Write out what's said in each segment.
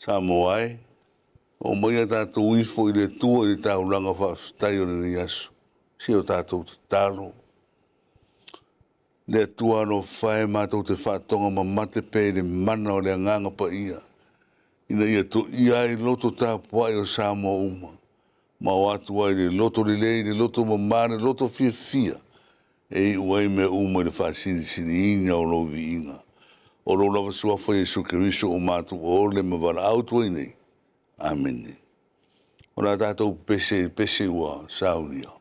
Samoa e, oo maia tatou ifo i le Atua i le taulaga faafetai o lenei aso, se o tatou tatalo. Le Atua alofa e, matou te faatoga mamate pea i le mana o le Agaga Paia, ina ia toia ai loto tapuai o Samoa uma, ma o atu ai i le loto lelei, le loto mama, le loto fiafia, e iu ai mea uma i le faasilisiliina o lou viiga. O lou lava Suafa Iesu Keriso ua matou ole ma valaau atu ai nei. Amene. O le a tatou pese i le pese ua saunia.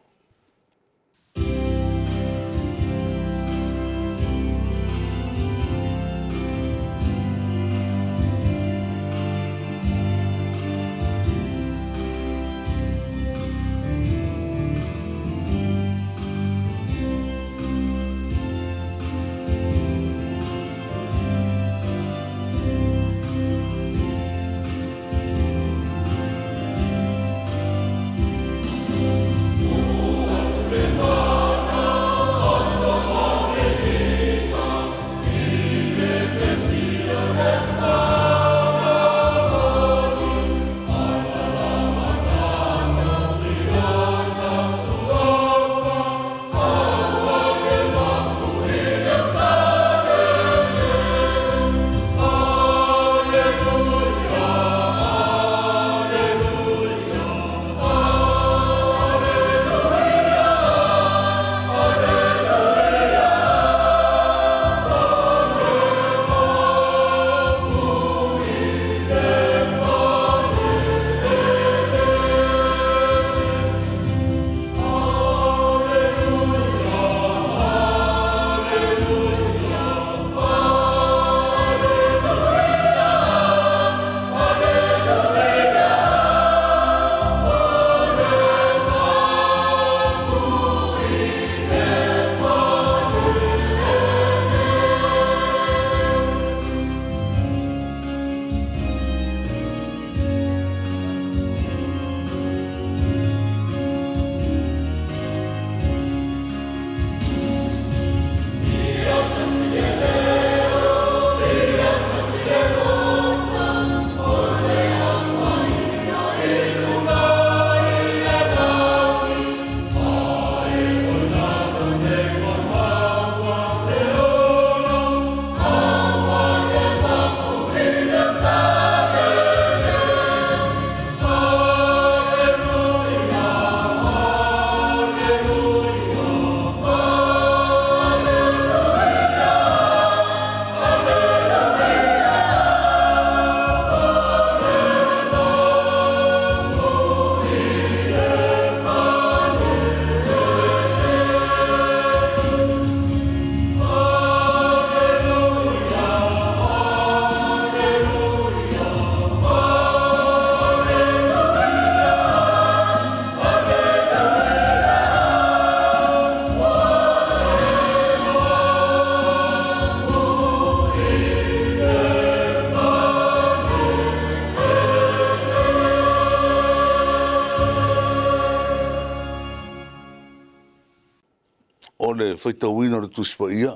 O le faitauina o le Tusi Paia,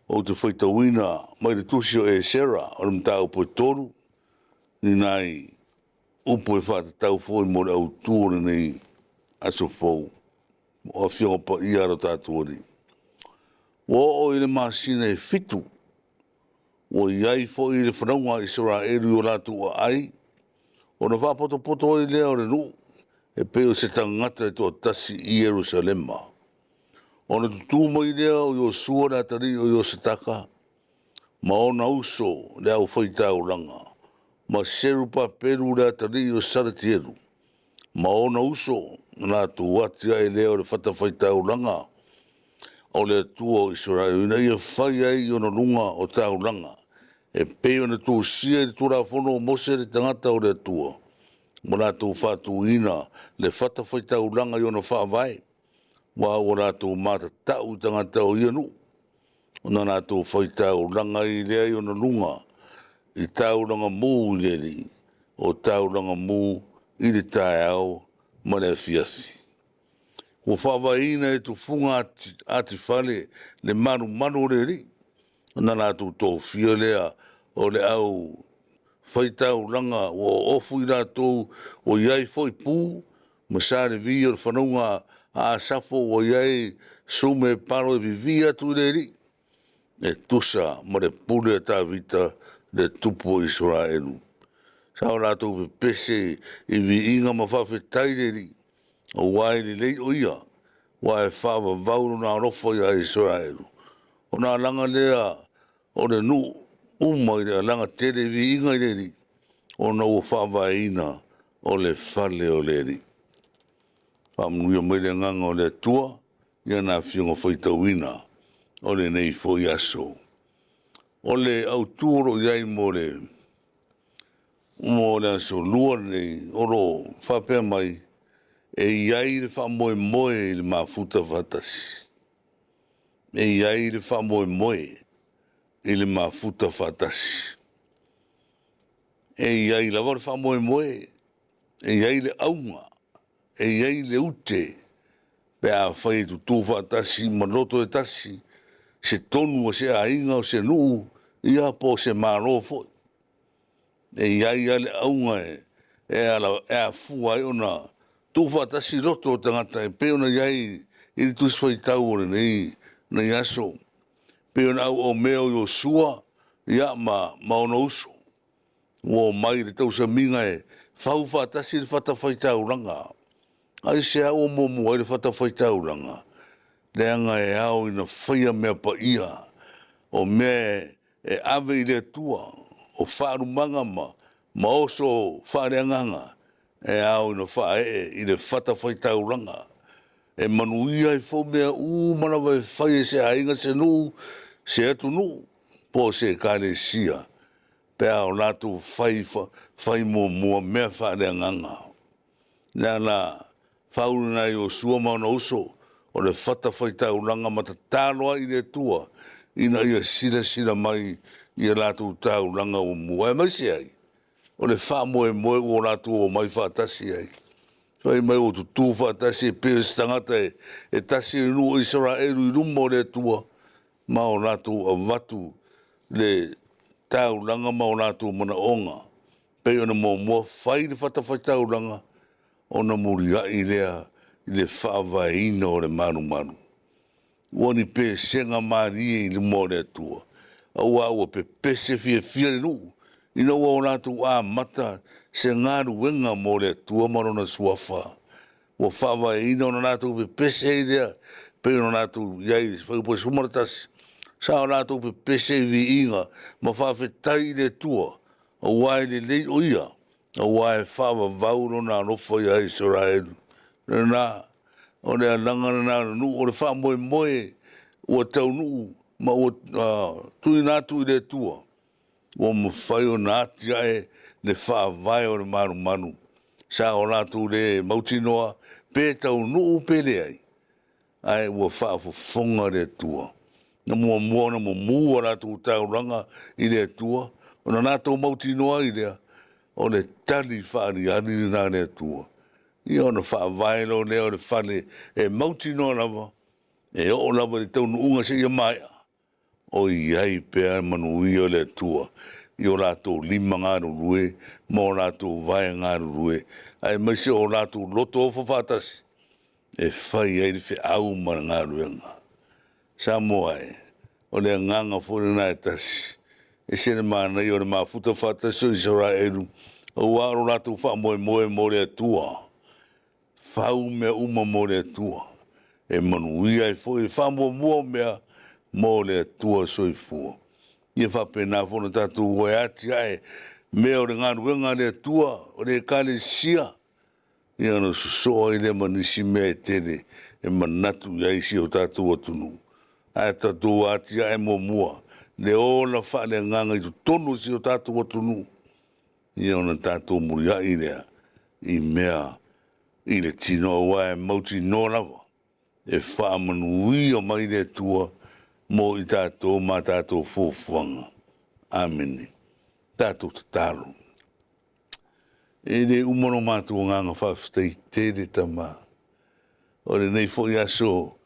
ou te faitauina mai le Tusi o Esera o le mataupu e 3, ni nai upu e faatatau foi mo le autu o lenei aso fou, o Afioga Paia a lo tatou Alii. Ua oo i le masina e 7, ua i ai foi le fanauga a Isaraelu i o latou aai, ona faapotopoto ai lea o le nuu e pei o se tagata e toatasi i Ierusalema. Ona tutu mai lea o Iosua le atalii o Iosetaka ma ona uso le aufaitaulaga, ma Seru Papelu le atalii o Salatielu ma ona uso, ona latou ati ae lea o le fatafaitaulaga o le Atua o Isaraelu, ina ia fai ai i ona luga o taulaga, e pei ona tusia i le Tulafono a Mose le tagata o le Atua, ma latou faatuina le fatafaitaulaga i ona faavae. Aua ua latou matatau i tagata o ia nuu, ona latou faitaulaga ai lea i ona luga i taulaga mu i le Alii, o taulaga mu i le taeao ma le afiafi. Ua faavaeina e tufuga atifale le malumalu o le Alii, ona latou tofia lea o le au faitaulaga ua oofu i latou ua i ai foi pu ma sa Levi o le fanauga a Asafo ua i ai sume palo e vivii atu i le Alii, e tusa ma le pule a Tavita le tupu o Isaraelu. Sa o latou pepese i viiga ma faafetai i le Alii, aua e lelei o Ia, aua e faavavau Lona alofa ia Isaraelu. Ona alaga lea o le nuu uma i le alaga tele i viiga i le Alii, ona ua faavaeina o le fale o le Alii. Faamanuia mai le agaga o le Atua i ana afioga faitauina o lenei foi aso. O le autu o lo o i ai mo le Aso Lua lenei o lo o faapea mai, e i ai le faamoemoe i le mafuta faatasi. E i ai le faamoemoe i le mafuta faatasi. E i ai lava le faamoemoe, e i ai le auga, e i ai le ute pe afai e tutu faatasi ma loto e tasi se tonu a se aiga, o se nuu, ia po o se Malo foi. E i ai lava le auga e afua ai ona tuufaatasi loto o tagata e pei ona i ai i le Tusi Faitau o lenei aso, pei ona auaumea o Iosua ma ona uso ua omai i le tausamiga e fau faatasi le fatafaitaulaga. Aisea ua muamua ai le fatafaitaulaga? Leaga e ao ina faia mea paia, o mea e ave i le Atua, o faalumaga ma oso faaleagaga e ao ina faaee i le fatafaitaulaga e manuia ai foi mea uma lava e fai e se aiga, se nuu, se atunuu po o se Ekalesia pe a o latou fai muamua mea faaleagaga. O le ala fau lena e Iosu ma ona uso o le fatafaitaulaga ma tatalo ai i le Atua ina ia silasila mai i a latou taulaga ua mu, aemaise ai o le faamoemoe ua latou omai faatasi ai. Fai mai ua tutu faatasi e pei o se tagata e tasi le nuu o Isaraelu i luma o le Atua ma o latou avatu le taulaga ma o latou manaoga. Pei ona muamua fai le fatafaitaulaga ona muliai lea i le faavaeina o le malumalu. Ua ni pesega malie i luma o le Atua, aua ua pepese fiafia le nuu ina ua latou amata se galuega mo le Atua ma Lona Suafa. Ua faavaeina ona latou pepese ai lea pei ona latou i ai i le Fuaiupu 11, sa o latou pepese i viiga ma faafetai i le Atua, aua e lelei o Ia, aua e faavavau Lona alofa ia Isaraelu. Lena, o le alaga lena o le nuu, o le faamoemoe ua taunuu ma ua tuuina atu i le Atua, ua mafai ona atiae le faavae o le malumalu. Sa o latou le mautinoa pe taunuu pe leai, ae ua faafofoga le Atua. Na muamua ona mumu a latou taulaga i le Atua, ona latou mautinoa ai lea, o le tali faaaliali lena a le Atua. Ia ona faavae loa lea o le fale e mautinoa lava, e oo lava i le taunuuga seia maea, o i ai pea manuia o le Atua i o latou lima galulue ma o latou vae galulue, aemaise o latou loto ofo faatasi e fai ai le feau ma le galuega. Samoa e, o le agaga foi lena e tasi, e ese le manaia o le mafuta faatasi o Isaraelu, aua o lo latou faamoemoe mo le Atua, fau mea uma mo le Atua, e manuia ai foi le faamuamua o mea mo le Atua soifua. Ia faapena foi ona tatou o e atiae mea o le galuega a le Atua, o le Ekalesia, ia ona sosoo ai lea ma nisi mea e tele e manatu i ai si o tatou atunuu. Ae tatou atiae muamua le ola faaleagaga i totonu o si o tatou atunuu, ia ona tatou muliai lea i mea i le tino, aua e mautinoa lava e faamanuia mai le Atua mo i tatou ma tatou fuafuaga. Amene. Tatou tatalo. E le uma lo matou agaga faafetai tele Tama, o lenei foi aso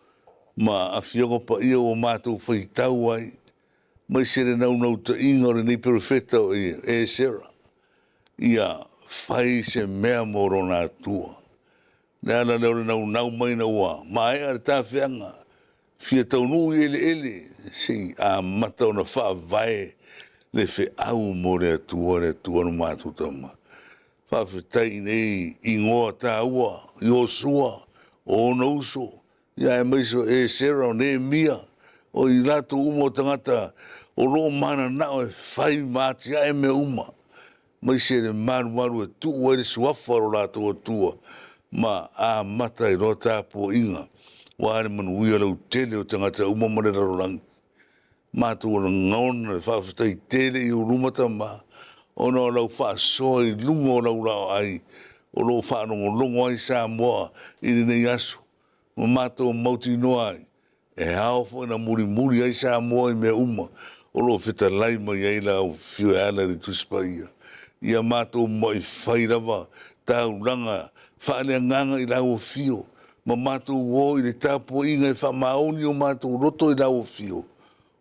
ma Afioga Paia ua matou faitau ai, aemaise le naunautaiga o lenei Perofeta o Esera, ia fai se mea mo Lona Atua. O le ala lea o le naunau mai ina ua maea le tafeaga, fia taunuu i eleele se i amata ona faavae le feau mo le Atua, le Atua lo matou Tama. Faafetai i nei igoa taua, Iosua o ona uso, aemaise o Esera, o Neemia, o i latou uma o tagata o lo o mananao e fai ma atiae mea uma, aemaise le malumalu e tuu ai le Suafa o lo latou Atua ma amata ai loa tapuaiga aua le manuia lautele o tagata uma ma le lalolagi. Matou lagona le faafetai tele i ou luma Tama, ona o lau faasoa i luga o lau laoai o lo o faalogologo ai Samoa i lenei aso, ma matou mautinoa ai, e ao foi ona mulimuli ai Samoa i mea uma o lo o fetalai mai ai lau Afio e ala i le Tusi Paia. Ia matou muai fai lava taulaga faaleagaga i lau Afio, ma matou o i le tapuaiga e faamaoni o matou loto i lau Afio,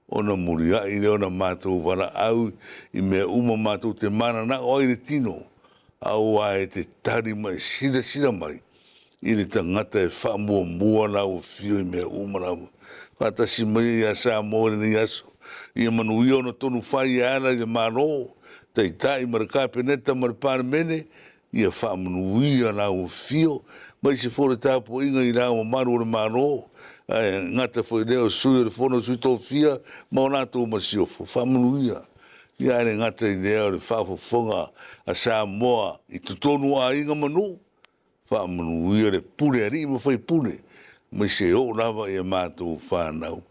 ona muliai lea ona matou valaau i mea uma matou te mananao ai i le tino, aua e te tali ma e silasila mai i le tagata e faamuamua lau Afio i mea uma lava. Faatasi mai ai ia Samoa i lenei aso, ia manuia ona tonu fai e ala i le Malo, Taitai ma le Kapeneta ma le Palemene, ia faamanuia lau Afio, aemaise foi o le tapuaiga i Le Ao Mamalu o le Malo, ae le gata foi i lea o Sui o le Fono a Sui Tofia ma latou Masiofo, faamanuia. Ae le gata i lea o le faafofoga a Samoa i totonu o aiga ma nuu, faamanuia le pule a alii ma faipule, aemaise e oo lava i a matou fanau.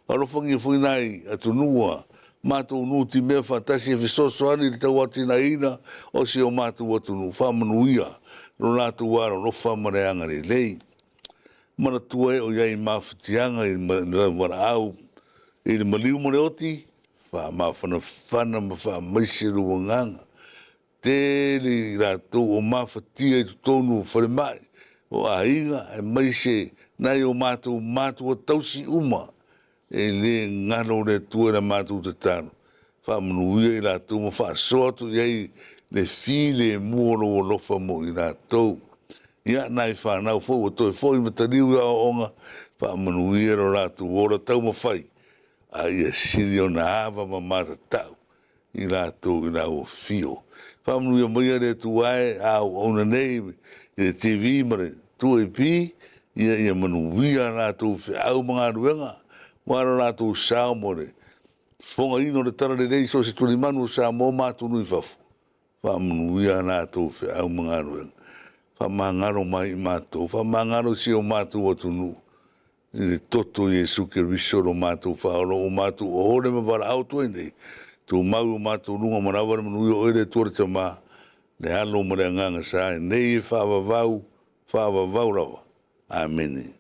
Alofagia foi nai atunuu ua matou nutimea faatasi e fesoasoani i le tauatiaeina o si o matou atunuu, faamanuia lo latou alolofa ma le agalelei. Manatua e o i ai i mafatiaga i le valaau i le maliu ma le oti, faamafanafana ma faamaise lou agaga. Tele i latou o mafatia i totonu o falemai, o aiga, aemaise nai o matou matua tausi uma, e le galo le Atua i la matou tatalo, faamanuia i latou ma faasoa atu i ai le filemu o lou alofa mo i latou. Ia, nai fanau foi ua toe foi ma taliu i aoaoga, faamanuia lo latou ola taumafai, a ia sili ona ava ma matatau i latou i lau afio. Faamanuia maia le Atua e a auauna nei i le TV ma le 2AP, ia manuia a latou feau ma galuega, aua lo latou sao mo le fofogaina o le Talalelei i so o se tulimanu o Samoa ma atunuu i fafo, faamanuia a latou feau ma galuega. Faamagalo mai i matou, faamagalo si o matou atunuu i le toto o Iesu Keriso lo matou Faaola ua matou oole ma valaau atu ai nei, tumau i o matou luga ma lava le manuia o Oe le Atua le Tama, le Alo ma le Agaga Sa, nei e faavavau, faavavau lava. Amene.